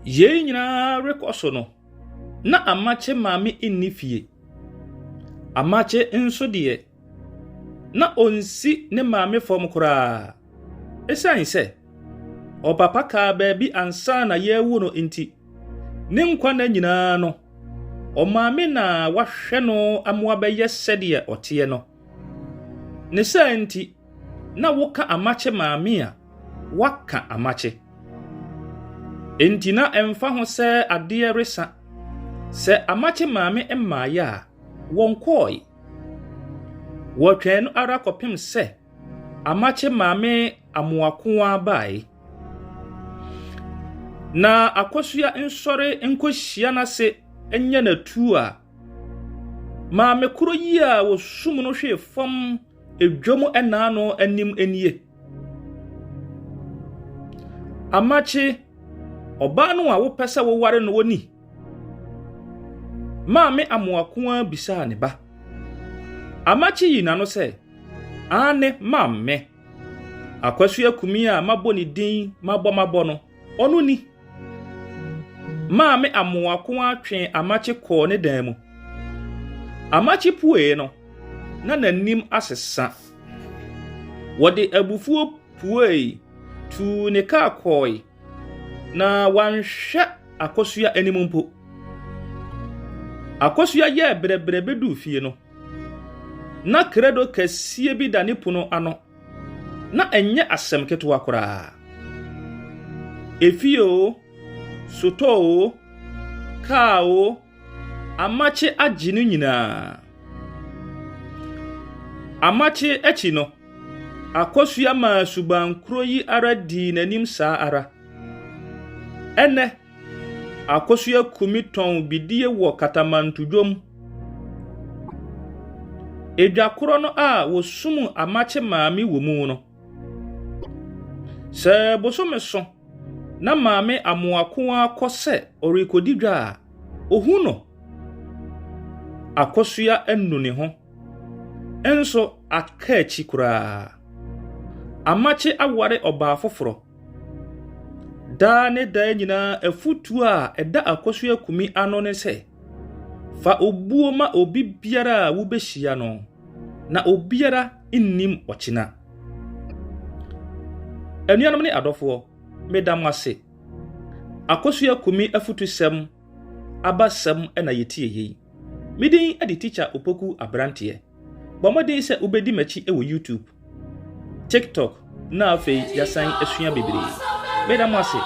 Yei nyinaa rekɔ so no, na Amakye maame nni fie. Amakye nso deɛ, na ɔnsi ne maame fam koraa. Esiane sɛ ɔpapa kaa baabi ansa na yɛrewo no nti, ne nkwa nna nyinaa no, ɔmaame na wahwɛ no ama wabɛyɛ sɛdeɛ ɔteɛ no. Ne saa nti, na woka Amakye maame a, woaka Amakye. Enti na ɛmfa ho sɛ adeɛ resa, sɛ Amakye maame mmaeɛ a, wɔnkɔɔe. Wɔtwɛn no ara kɔpem sɛ Amakye maame Amoakoaa bae. Na Akosua nsɔre nkohyia n'ase nyɛ no atuu a, maame koro yi a wɔsum no hwee fam dwam nnaano anim nie. Amakye, ɔbaa no a wopɛ sɛ woware no ni? Maame Amoakoaa bisaa ne ba. Amakye yii n'ano sɛ, Aane, maame. Akwasu Akumi a mabɔ ne din mabɔ mabɔ no, ɔno ni. Maame Amoakoaa twee Amakye kɔɔ ne dan mu. Amakye puee no, na n'anim asesa. Wɔde abufuo puei, tuu ne kaa kɔe, na wanhwɛ Akosua anim mpo. Akosua yɛɛ brɛbrɛ bɛduu fie no, na krado kɛseɛ bi da ne pono ano. Na ɛnyɛ asɛm ketewa koraa. Efie oo, sotɔɔ oo, kaa oo, Amakye agye no nyinaa. Amakye akyi no, Akosua maa suban koro yi ara dii n'anim saa ara. Ɛnnɛ, Akosua Kumi tɔn bidie wɔ Katamanto dwom. Edwa korɔ no a wɔsum Amakye maame wɔ mu no. Sɛ bosome so na Maame Amoakoaa kɔ sɛ ɔrekɔdi dwa a, ɔhu no. Akosua anu ne ho nso aka akyi koraa. Amakye aware ɔbaa foforɔ. Daa ne daa nyinaa afotuo a ɛda Akosua Kumi ano ne sɛ, Fa obuo ma obi biara a wobɛhyia no, na obiara nnim ɔkyena. Anuanom ne adɔfoɔ, meda mo ase. Akosua Kumi afutusɛm abasɛm na yɛtie yei. Me din de Tikya Opoku Abranteɛ. Bɔ mmɔden sɛ wobɛdi m'akyi wɔ YouTube, TikTok na afei yɛasan asua bebree. Meda mo ase.